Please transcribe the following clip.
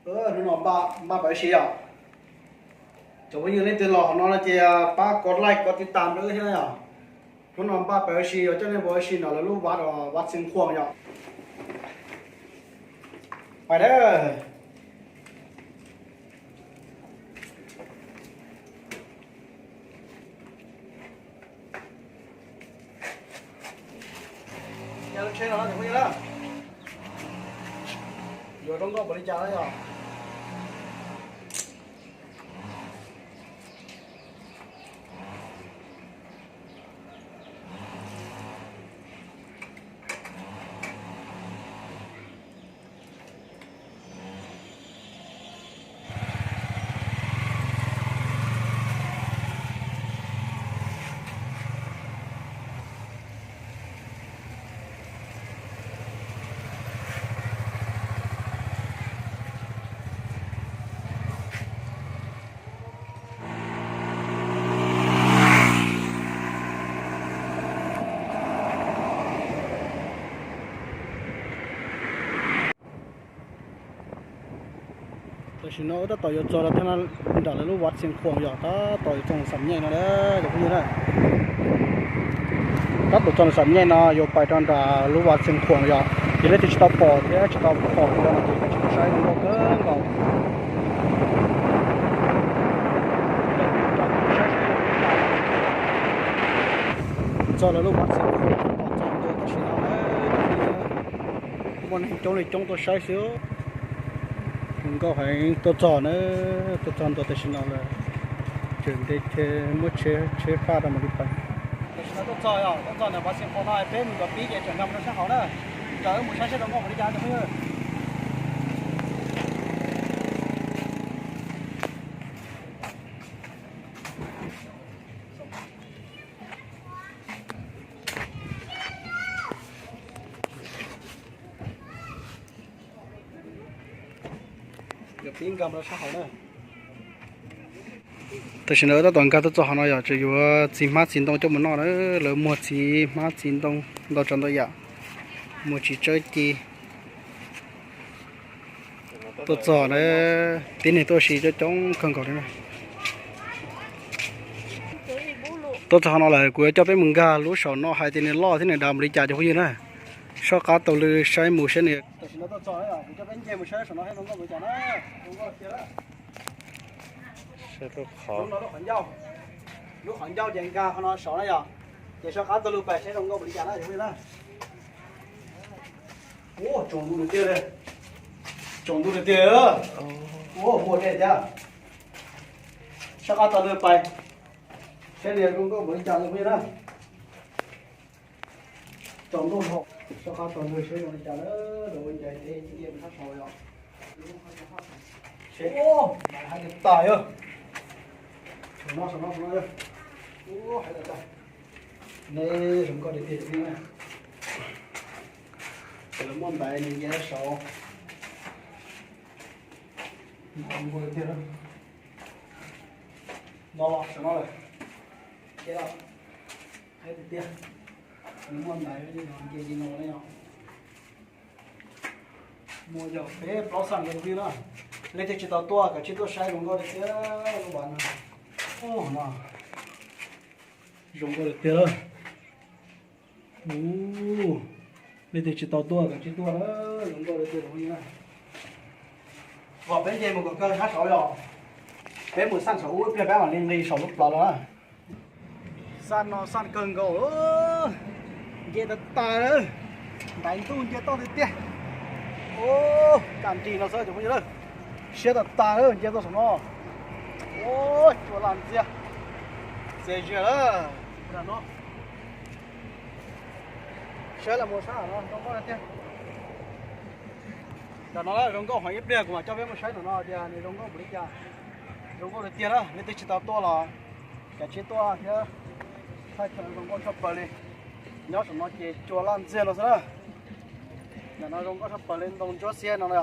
Hnub no npaj pab ua si yom. Cov phooj ywg leej twg los qhov no no ces pab kov like kov tiv tam rau wb thiab yom. Hnub no npaj pab ua si yuav coj nej pab ua si nram lawv lub vaj, vaj Xeev Khuam yom. Pais dab. Yog lub tsheb no na cov phooj ywg na, yuav zoo nkauj npaum li cas na yom. Tam sim no wb tab tom yuav txog rau thaj nram lawv lub vaj Xeev Khuam yom, tab tom yuav txog Xam Nyej no na cov phooj ywg na. Tab tom txog Xam Nyej no yuav pais rau nram lub vaj Xeev Khuam yom, ces leej twg tsis tau pom thiab tsis tau pom kuv no ces kav tsij tuaj saib zoo nkauj kawg nkaus. Txog lawv lub vaj Xeev Khuam, txog ntua tam sim no muaj neeg coob li coob tuaj saib xwb. Zoo nkauj heev, tuaj txog na, tuaj txog ntua tam sim no lawm, tseem ntev thiab muab tsheb faj rau mam li pais. Tam sim no tuaj txog, tuaj txog ntawm vaj Xeev Khuam no peb mus kom pib ces tseem nkag mus rau sab hauv na, kom wb mus saib seb zoo nkauj npaum li cas cov phooj ywg. Tam sim no tab tom nkag tuaj txog hauv no yom, tseem yuav txiv hmab txiv ntoo coj mus noj na, lawv muag txiv hmab txiv ntoo ntau tsav ntau yam, muag txiv tsawb ci. Tuaj txog na, tib neeg tuaj ua si coob coob kawg nkaus li na. Tuaj txog hauv no lawm kuv yuav coj peb mus nkag lub saum no hais tias nws loj thiab nws dav npaum li cas cov phooj ywg na. Soj qab taug lw saib mus saib nws. Tam sim no tuaj txog, kuv coj peb nce mus saib saum no zoo nkauj npaum li cas na. Zoo nkauj tiag. Lub qhov ncauj, lub qhov ncauj ces nkag qhov no saud na yom, ces soj qab taug lw pais saib zoo nkauj npaum li cas na cov phooj ywg na. Ua tsaus ntuj tiag tiag li, tsaus ntuj tiag tiag. Ua muaj dej thiab. Soj qab taug lw pais saib zoo nkauj npaum li cas cov phooj ywg na. Tsaus ntuj dhau, soj qab taug lw saib zoo li cas na, los ua ncaim teb cia li sab saud yom. Saib, hais tias tas yog, saum no saum no saum no yog. Ua hais tias tas, neb zoo nkauj tiag tiag li na. Lawv muaj ntaiv nws nce saud. Zoo nkauj tiag. No los saum no lawm. Ces los, hais tias tiag, nws muaj ntaiv nce li no na yom. Muaj yog peb plaub xas nkaus li na. Leej twg tsis tau tuaj kav tsij tuaj saib zoo nkauj tiag tiag lub vaj no. Ub no, zoo nkauj tiag tiag lawm. Ub, leej twg tsis tau tuaj kav tsij tuaj na, zoo nkauj tiag tiag lawm. Kom peb nce mus kom kawg sab saud yom. Peb mus xaj saum ub ib pliag peb mam li nqis saum lub plawv los na. Xaj no xaj kawg nkaus, nce tas tas, ntaiv ntuj nce toj tiag tiag. Ub, kaj nrig no xwb cov phooj ywg na. Siab tas tas nce tuaj saum no. Ub, cua laj ntxiag. Txias zias lawm. Saib los mus sab no zoo nkauj tiag. Tam no zoo nkauj heev, ib pliag kuv mam coj peb mus saib tam no tias nws zoo nkauj npaum li cas. Zoo nkauj tiag tiag na, leej twg tsis tau tuaj los kav tsij tuaj thiab. Thaij tau zoo nkauj tshaj plaws li. Nyob saum no ces cua laj ntxiag no xwb na. Tam no zoo nkauj tshaj plaws li, ntoo ntsuab xiab no na.